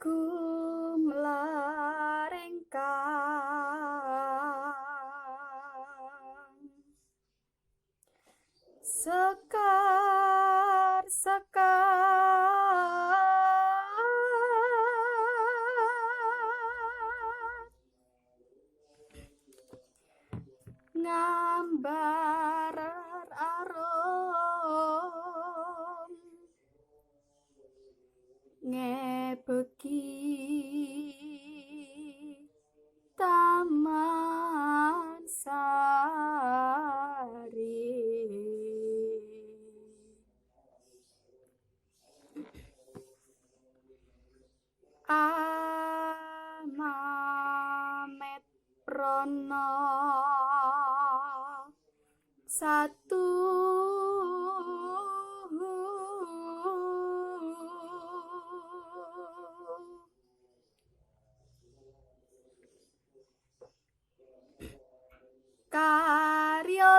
Gumlaring kang sekar sekar ngambar arum ngebeki taman sari. Amamet prana satu karya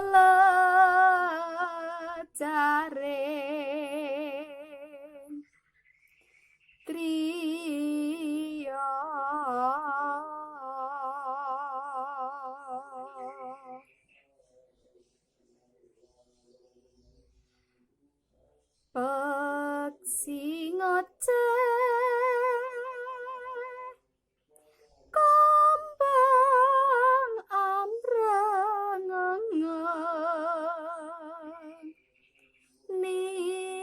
lejaring triya peksi ngoceh kembang amrengenge nimbrung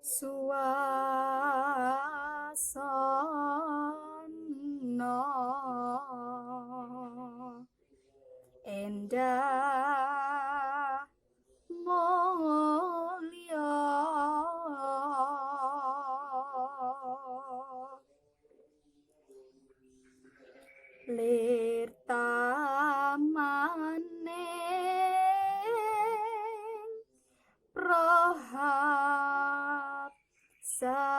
suasana endah mulya. Lir tamaning prahap sari.